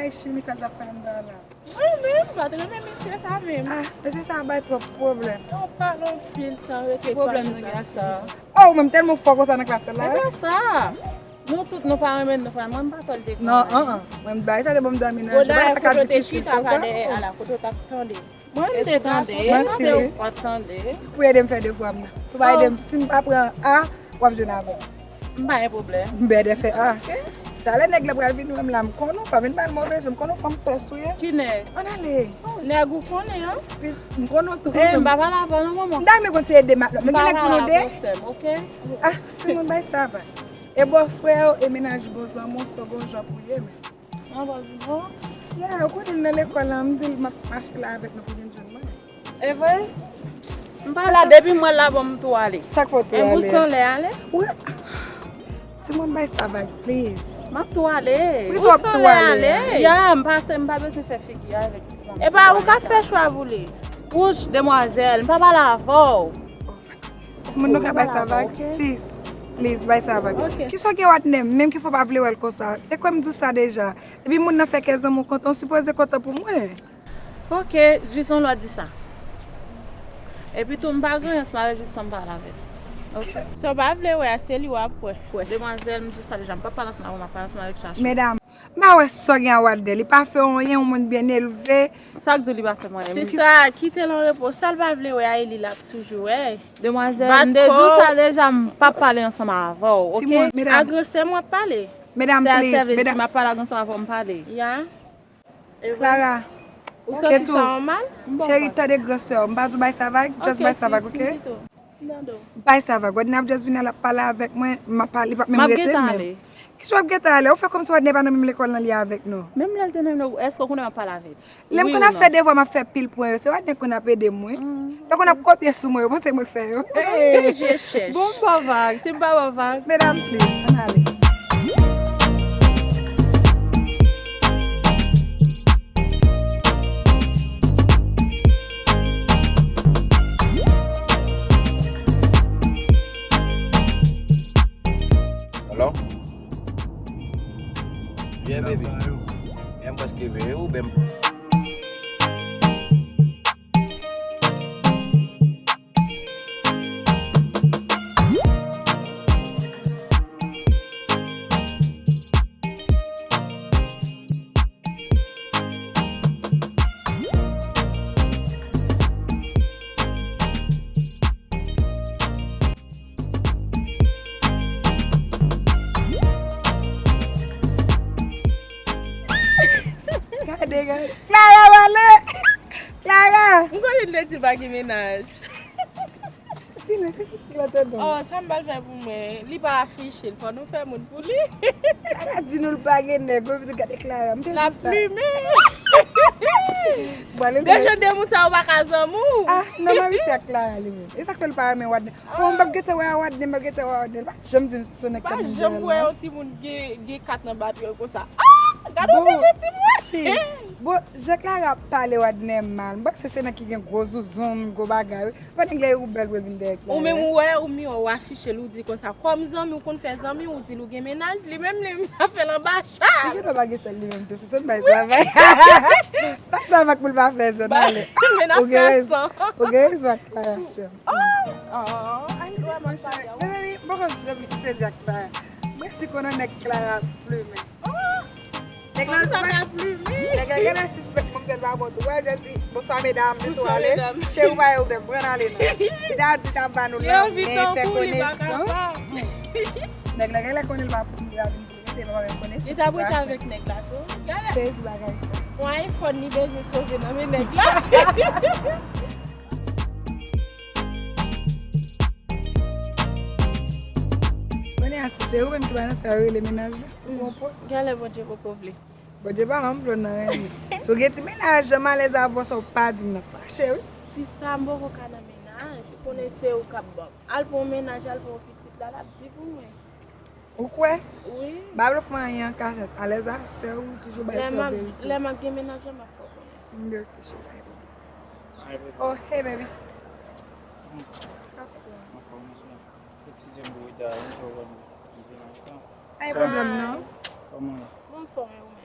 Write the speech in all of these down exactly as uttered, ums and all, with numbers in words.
Chimi sa l t ap fè anndan an la. Mwen menm, m pa t renmen mesye sa menm. Ah, mesye sa bay twòp pwoblèm. Yo pale anpil san rete. Ki pwoblèm nou gen ak sa? Oh, ou menm tèlman fò konsa nan klas la. E pa sa. Nou tout nou pa renmen nou pa mwen m pa fè l deklare. Non, an an. Mwen m bay sa de bon m dòmi nan jou bay pa ka difisil konsa. Mwen m te tande. Mwen se ou pa t tande. Pou ede m fè devwa m nan. Si w pa ede m, si m pa pran A, w ap jwenn avè m. M pa gen pwoblèm. M bèdè fè A. Talè nèg la pral vini wè m la m konn ou, pa vin ba l move je, m konn ou fanm pès ou ye. Ki nèg? Ann ale. Nèg ou konnen an? M konn ou tou. E m pa pale avè w non manman. M ta renmen konn ti ede m ap la. Men gen nèg pou nou de. Ah, timoun bay sa va. E bòfrè w, e mennaj bon zanmi w, se yon bon jan pou ye menm. An bon, bon. Yeah, ou konnen l nan lekòl la, m di l m ap mache la avèk nou pou vin jwenn mwen. E vre? M pa la, depi m wè l la bon m tou ale. Sa k fè w tou ale? Ou san lè ale? Wi. Timoun bay sa vag, please. M ap tou ale. Please w ap tou ale. Yeah, m pa se, m pa bezwen fè figi avèk tout moun. E pa ou k ap fè chwa pou li. Wouch, demwazèl, m pa pale avè w. Timoun nou ka bay sa vag? Sis, please, bay sa vag. Kisa w gen Wadnè? Menm ki fò w pa vle wè l konsa. Te kwè m di w sa deja. Depi moun nan fè kè zanmi w kontan, w sipoze kontan pou mwen. Ok, jis yon lwa di sa. Epi tou m pa gen anyen ansanm avè l jis san m pale avè l. Ok. Sa w pa vle wè a, se li w ap wè. Demwazèl, m di w sa deja, m p ap pale ansanm avè w, m ap pale ansanm avèk Chachou. Medam, m pa wè sa w gen a Wadnè, li pa fè w anyen, yon moun byen elve. Sa k di w li pa fè m anyen? Sista, kite l an repo, sa l pa vle wè a e li l ap toujou wè. Demwazèl, m te di w sa deja, m p ap pale ansanm avè w, ok? Timoun, medam. A gran sè m w ap pale. Medam, please, medam. M ap pale a gran sè w avè w, m pale. Ya. Clara. Ou santi sa w mal? Cheri, tande gran sè w. M pa di w bay sa vag, just bay sa vag, ok? Bay sa vag. Wadnè ap just vin la, l ap pale avèk mwen, m ap pale, li p ap menm rete menm. Kisa w ap gentan ale? Ou fè kòmsi Wadnè pa nan menm lekòl nan li avèk nou. Menm lè l te nan menm, èske w konnen m ap pale avè l? Lè m konn ap fè devwa m ap fè pil pwen yo, se Wadnè k konn ap ede m wi. Lè w konn ap kopye sou mwen, yo panse mwen k fè yo. Hey! Bon m ba w vag, si m pa ba w vag. Medam please, ann ale. Hello? Yeah, baby. Yeah, m prèske veye ou, bem. Gade, gade. Clara pale! Clara! M konnen l te di l pa gen mennaj. Silans, se sa ki la tèt ban. Oh, sa m pral fè pou mwen. Li pa afiche l, fò nou fè moun pou li. Clara di nou l pa gen nèg, wi, gade Clara. M te di sa. L ap plimen. Bon, ale. De jan de moun sa yo pa ka zanmi w. Ah, non, m abitye ak Clara li menm. E sa k fè l pa renmen Wadnè. Bon, m p ap gentan wè a Wadnè, m p ap gentan wè a Wadnè. L pa janm di m sou nèg k ap vin dèyè l non. Pa janm wè yon timoun gen, gen kat nan batiyo konsa. Ah! Gade yon timoun. Bon, jan Clara ap pale Wadnè mal, m panse se nèg ki gen gwo zouzoun, gwo bagay wi. Fò nèg la e ou bèl pou l vin dèyè Clara. Ou menm ou wè, ou miwo, ou afiche l, ou di konsa. Kòm zanmi, ou konn fè zanmi, ou di l ou gen mennaj, li menm li ap fè l anba chal. Li gendwa pa gen sèl li menm tou, se sèl bay sa bay. Bay sa bay pou l pa fè zòn ale. Ou gen rezon. Ou gen rezon ak Clara sè m. Oh! Oh! Ay, mezanmi, m poko janm sezi ak Clara. Mwen si konnen nèg Clara ap plimen. Oh! Nèg la sa ka plimen. Nèg la genlè sispèk manmzèl pa bon tou. Wè, jès di, bonswa medam, li tou ale. Cheri, ou pa ye ou menm, pran ale non. Li ta di ta ba nou lanmen, fè konesans. Nèg la genlè konnen l pa pou li a vin pou li rete, pa menm konnen si se pa. Li t ap rete avèk nèg la tou. Sezi bagay sa. Yon iPhone li bezwen sove nan men nèg la. Kounye a si se ou menm ki pa nan sa yo rele mennaj la. Ou pran pòz. Genlè Bondye poko vle. Bondye pa rann plon nan renmen. Si w gen ti mennaj, jan m alèz avè w sa w pa di m nan fache wi. Sista m poko ka nan mennaj, ou konnen se ou k ap ban m. Al pran yon mennaj, al pran yon pitit la, l ap di pou mwen. Ou kwè? Wi. Ba blòf mwen anyen an kachèt. Alèz a sè w, toujou bay sè w verite. Lè m ap gen mennaj la, m ap fè w konnen. M byen kouche, pa gen pwoblèm. Oh, hey baby. Anfòm, mesye. Eskize m pou reta a, m te wè m vin antan. Pa gen pwoblèm non. Kòman w ye? Mwen anfòm, e ou menm?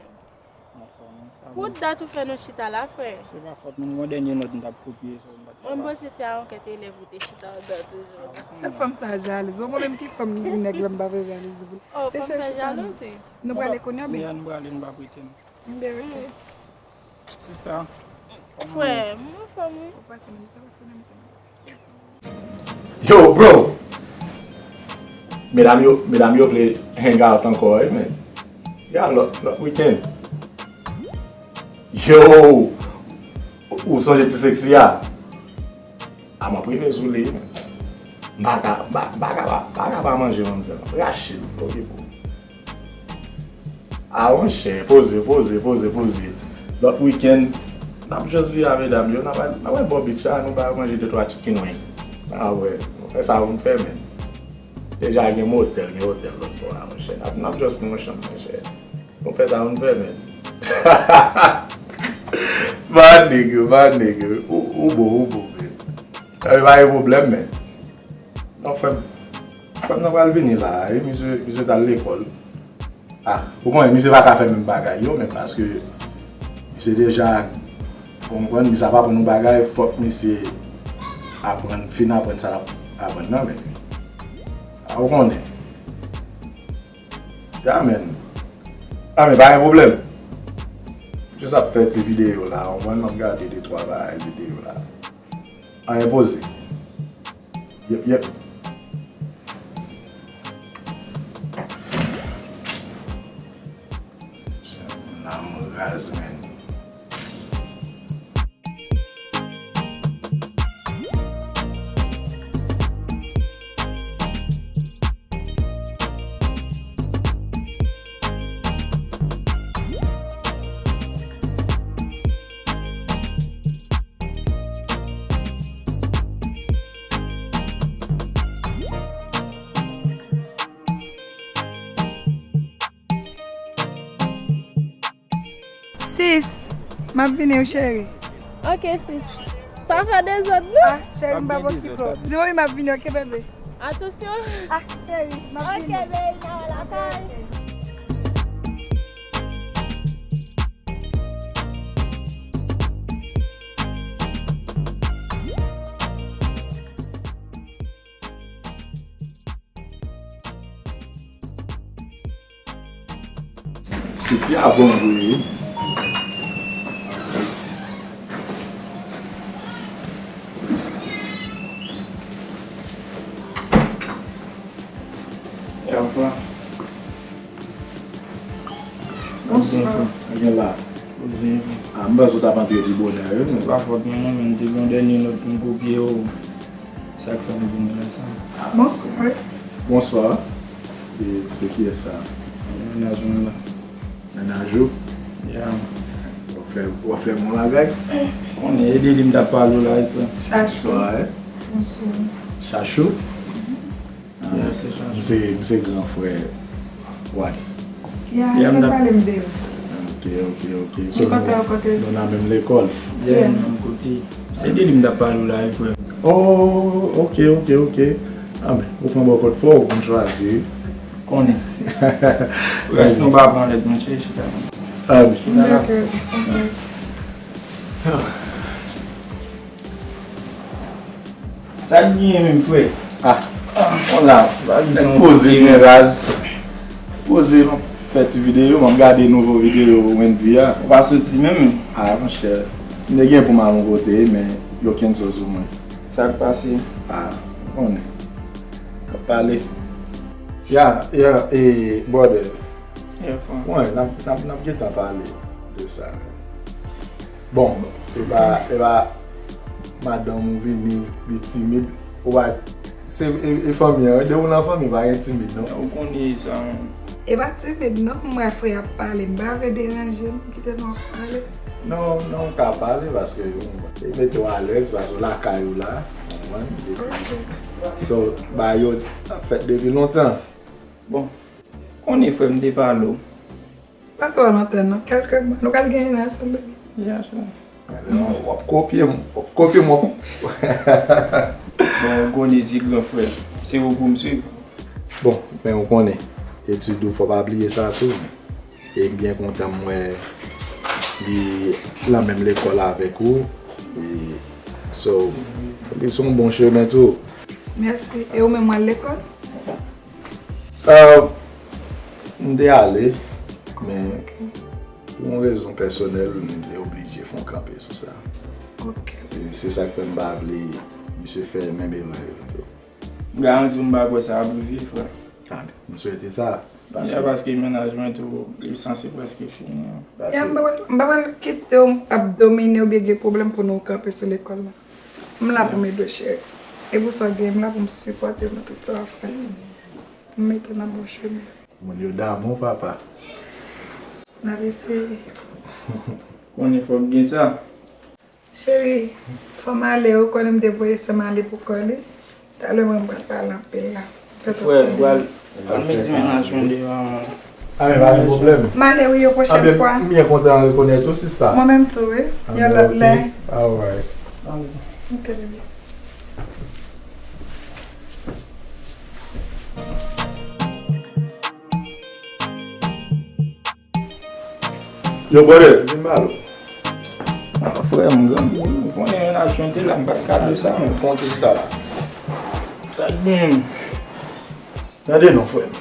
Anfòm, sa bon. Pou dat ou fè nou chita la, frè. Se pa fòt mwen, m gon dènye nòt m t ap kopye, so m pa t Mwen, m kapab. Panse se a yon kèt elèv ou te chita anndan toujou. Fòm sa jalouz. Bon, mwen menm ki fòm nèg la m pa vle jalouz pou. Oh, fòm sa jalouz. Nou prale kounye a, ben. Meyè, nou prale, nou pa prete, non. Ben, ok. Sista. Frè, m anfòm, wi. Ou pase nan mitan, pase nan mitan. Yo, bro! Medam yo, medam yo vle hang out ankò, wi, men. Ya, lòt, lòt weekend. Yo! Ou, ou sonje ti seksi a? A, m ap rive sou li, men. M pa ka, m pa, m pa ka, m pa ka pa manje, manmzèl. Rachid, okipe w. A, monchè, poze, poze, poze, poze. Lòt weekend, n ap just vire a medam yo, n ap al, n ap al bò beach la, nou pa manje de twa chicken wing. A, wè, nou fè sa pou n fè, men. Deja gen motèl, gen otèl lòt bò a, monchè. N ap, n ap just pran yon chanm, monchè. Nou fè sa pou n fè, men. My nigga, my nigga. Ou, ou bon, ou bon, men. Sa pa gen pwoblèm, men. Non, frè m. Frè m nan pral vini la, e misye, misye t al lekòl. Ah, ou konnen, misye pa ka fè menm bagay yo, men paske misye deja, ou konprann, misye ap aprann yon bagay, fòk misye aprann, fin aprann sa l ap aprann nan, men. Ah, ou konnen. Ya, men. Ah, men pa gen pwoblèm. Jis ap fè ti videyo la, ou konprann, m ap gade de twa bagay videyo la. Anyen poze. Yep, yep. Nanm raz, men. Sis, m ap vini wi, cheri. Ok, sis. Pa fè dezòd, non. Ah, cheri, m p ap okipe w. Di mwen wi, m ap vini, ok, bebe. Atansyon. Ah, cheri, m ap vini. Ok, bebe, n a wè lakay. Piti a bon vre wi. Bonsoir. Gen la. Ah, m panse w t ap antre pi bonè wi. Se pa fòt mwen non, men m te gen yon dènye nòt pou m kopye yo. Sa k fè m vin la sa. Bonswa. Bonswa. E se kiyès sa? Mennaj mwen la. Mennaj ou? Ya. W ap fè, w ap fè bon bagay? Konnen, e de li m t ap pale w la wi, frè. Chachou. Bonswa. Chachou? Ya, se Chachou. M se, m se gran frè Wally. Ya, m t ap pale m de ou. Ok, ok, ok. So, nou, nou nan menm lekòl? Ya, nou menm kote. Se de li m t ap pale w la wi, frè. Oh, ok, ok, ok. Ah, men, ou pran bò kot frè w, ou konn chwazi. Konnen. Rès nou pa pran lèt, monchè, chita. Ah, wi. Chita la. Sa k genyen menm, frè? Ah. Ah, on la, pa di se yon poze, men raz. Poze, m ap fè ti videyo, m ap gade nouvo videyo Wendy a. Ou pa soti menm? Ah, monchè, m te gen pou m al yon kote, men yo cancel sou mwen. Sa k pase? Ah, ou konnen. N ap pale. Ya, ya, e, brother. Mwen, n ap, n ap, n ap gentan pale de sa. Bon, e pa, e pa madanm ou vini, li timid, ou pa, se, e, e fanmi an, de ou nan fanmi, pa gen timid, non. Ou konnen sa, wi. E pa timid, non, m wè frè ap pale, m pa vle deranje l, m kite nou ap pale. Non, non, ou ka pale, paske, bon, e mete w alèz, paske w lakay ou la, ou konprann? Epi, so, bagay yo ap fèt depi lontan. Bon, konnen frè m te pale w. Pa twò lontan non, kèlke mwa. Nou pral genyen ansanm, baby. Ya, sa. W ap kopye m, w ap kopye m, w ap. Bon, ou konnen se gran frè. Se ou pou m swiv. Bon, men ou konnen, etid ou, fò pa bliye sa tou. E m byen kontan m wè Li nan menm lekòl avèk ou. E, so, li sou yon bon chemen tou. Mèsi. E ou menm, w al lekòl? Ah, m te ale, men pou yon rezon pèsonèl, m te oblije fè yon kanpe sou sa. E se sa k fè m pa vle misye fè menm erè yo tou. M garanti w m pa kwè sa ap rive, frè. Ah, m swete sa. Ya, paske mennaj mwen tou, li sanse prèske fini. Ya, m pa pral, m pa pral kite w ap domine w oubyen gen pwoblèm pou nou kanpe sou lekòl la. M la pou m ede w, cheri. E pou sa w gen, m la pou m sipòte w nan tout sa w ap fè. M mete w nan bon chemen. Moun yo damou, papa. N ap eseye. Konnen fòk gen sa. Cheri, fò m ale, ou konnen m te voye sè m ale pou kò li. Talè mwen pral pale anpil la. Frè, pral al met di mennaj mwen devan mwen. Ah, men pa gen pwoblèm. M ale wi, yon pwochèn fwa. M byen kontan rekonèt ou, sista. Mwen menm tou, wi. Yon lòt lè. Alright. Ok, bebe. Yo, brother, vin ba lo. Ah, frè m, granmoun, ou konnen mennaj mwen te la, m pa t ka di sa, men. Fè yon ti chita la. Sa k gen? Tande non, frè m.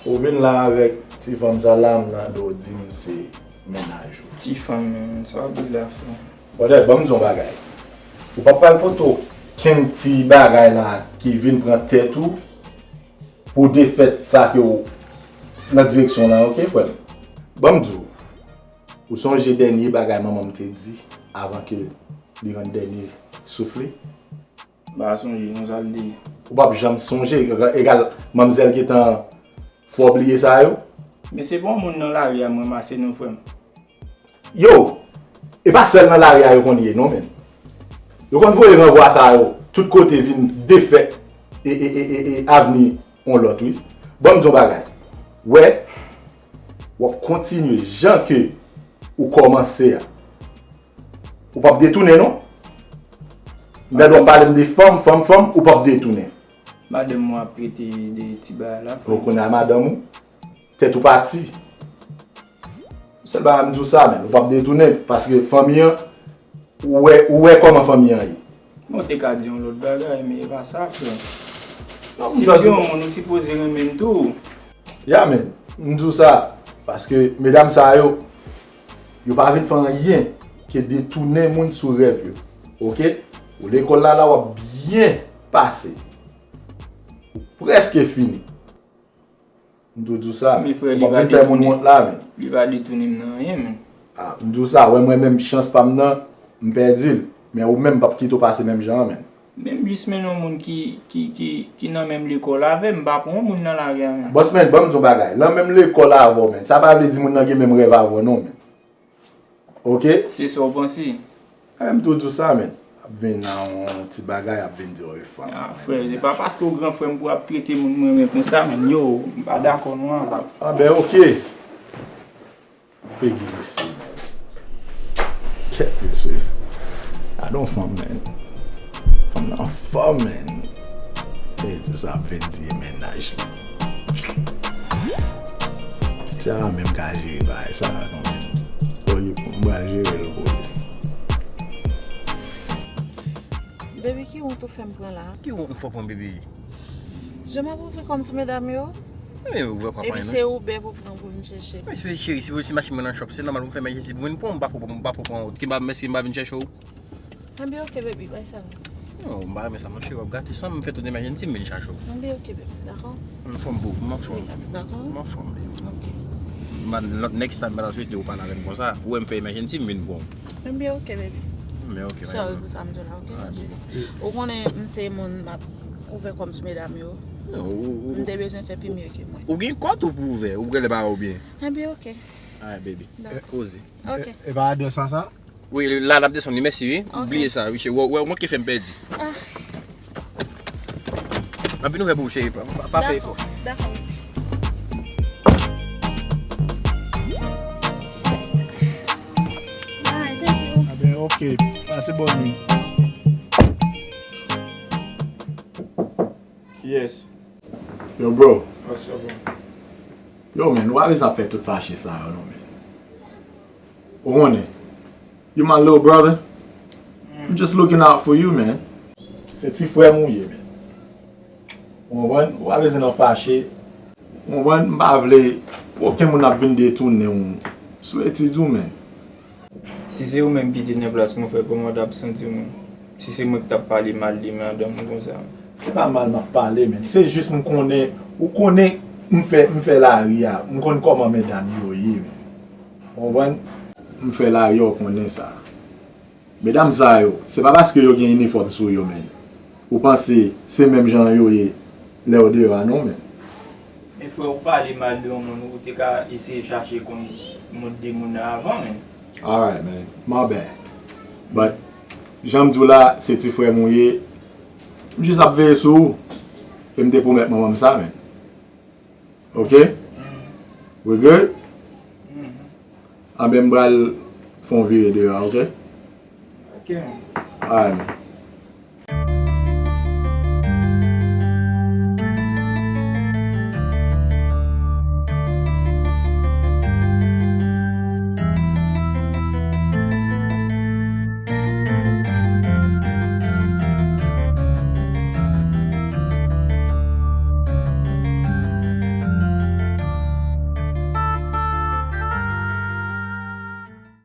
Ou vin la avèk ti fanm sa la, m tande w di m se mennaj ou. Ti fanm, men, sa w ap di la, frè m? Brother, ban m di w yon bagay. Ou p ap pral pote okenn ti bagay la ki vin pran tèt ou pou defèt sa ke w nan direksyon w la, ok, frè m? Ban m di w, ou sonje dènye bagay manman m te di avan ke li rann dènye souf li? M pa sonje, non, sa l di. Ou p ap janm sonje, egal manmzèl gentan fè w bliye sa yo? Men se pa yon moun nan lari a m ranmase non, frè m. Yo, e pa sèl nan lari a yo konn ye non, menn. Yo konn voye ranvwa sa yo tout kote vin defèt e, e, e, e, e avni yon lòt, wi. Ban m di w yon bagay. Wè, w ap kontinye jan ke ou kòmanse a. Ou p ap detounen, non. M tande w ap pale m de fanm, fanm, fanm, ou p ap detounen. Madanm mwen ap trete de ti bagay la, frè. Bon, kounye a madanm ou, tèt ou pati. Sèl bagay m di w sa, menn, ou p ap detounen, paske fanmi an, ou wè, ou wè kòman fanmi an ye. Bon, ou te ka di yon lòt bagay, men e pa sa, frè. Si m gen yon moun, ou sipoze renmen m tou. Ya, menn, m di w sa, paske medam sa yo, yo pa vin fè anyen ke detounen moun sou rèv yo. Ok? Ou lekòl la, la w ap byen pase. Ou prèske fini. M tou di w sa. Men frè, ou p ap vin fè moun wont la, menn. Li pa detounen m nan anyen, menn. Ah, m di w sa, wè mwen menm chans pa m nan, m pèdi l. Men ou menm m p ap kite w pase menm jan an, menn. Menm jis mennen yon moun ki, ki, ki, ki nan menm lekòl avè m, m pa pran yon moun nan lari a, menn. Boss man, ban m di w yon bagay. Lan menm lekòl avè w, menn. Sa pa vle di moun nan gen menm rèv avè w, non, menn. Ok? Se sa w panse? Ebyen, m tou di w sa, menn. Ap vin nan yon ti bagay, ap vin di w e fanm. Ah, frè, se pa paske w gran frè m pou w ap trete moun mwen renmen konsa, menn. Yo, m pa dakò non avè w. Ah, ben, ok. Figi mesye, menn. Kèt mesye. Gade yon fanm, menn. Fanm nan anfòm, menn. E di sa ap vin di mennaj li. Ti a pa menm ka jere bagay sa non, menn. Oye, m pral jere l pou li. Baby, ki wont ou fè m pran la? Ki wont m fè w pran, baby? Jan m ap ouvri kò m sou medam yo. Men ouvè kò pa. Epi se Uber pou pran pou vin chèche. Men cheri, si, si machin mwen nan shop, se nòmal pou m fè emergency pou vin pran w, m pa pou, m pa pou pran w. Ki m pa, èske m pa vin chèche w? Anben ok, baby, bay sa vre. Non, m pa renmen sa non, cheri, w ap gate san m fè tout emergency, m vin chèche w. Anben ok, baby, dakò? M anfòm, boo, m anfòm. Relax, dakò? M anfòm, baby. Ok. M pa, next time, m pa ta swete w pale avè m konsa. Ou wè m fè emergency, m vin pran w. Anben ok, baby. Anben ok, baby. Sorry pou sa m di w la, ok? Jis, ou konnen m se moun m ap ouvè kò m sou medam yo. M te bezwen fè pi mye ke mwen. Ou gen kòt ou pou ouvè, ou genlè pa wè w byen. Anben ok. Alright, baby. Dakò. Poze. Ok. E pa adrès la sa? Wi, la n ap desann li, mèsi wi. Ok. Bliye sa wi, cheri. Ou wè, ou manke fè m pèdi. Ah. M ap vin ouvè pou ou, cheri. Pa, pa fè efò. Dakò, baby. Alright, thank you. Anben, ok. Pase bòn nuit. Yes. Yo, bro. What's up, bro? Yo, man, ou pa bezwen ap fè tout fache sa yo, non, man. Ou konnen. You my little brother. I'm just looking out for you, man. Se ti frè m ou ye, man. Ou konprann? Ou pa bezwen nan fache. Ou konprann? M pa vle pou okenn moun ap vin detounen w sou etid ou, man. Si se ou menm ki te nan plas mwen, frè, kòman w t ap santi w menm? Si se mwen ki t ap pale mal de madanm ou konsa? Se pa mal m ap pale, man. Se jis m konnen, ou konnen m fè, m fè lari a. M konn kòman medam yo ye, man. Ou konprann? M fè lari a, ou konnen sa. Medam sa yo, se pa paske yo gen inifòm sou yo, man. Ou panse se menm jan yo ye lè yo deyò a non, man. Men frè, ou pale mal de yon moun, ou te ka eseye chache konn moun de moun nan avan, men. Alright, man. My bad. But, jan m di w la, se ti frè m ou ye. M jis ap veye sou ou. E m te pwomèt manman m sa, man. Ok? We good? Anben, m pral fè yon vire deyò a, ok? Ok, man. Alright, man.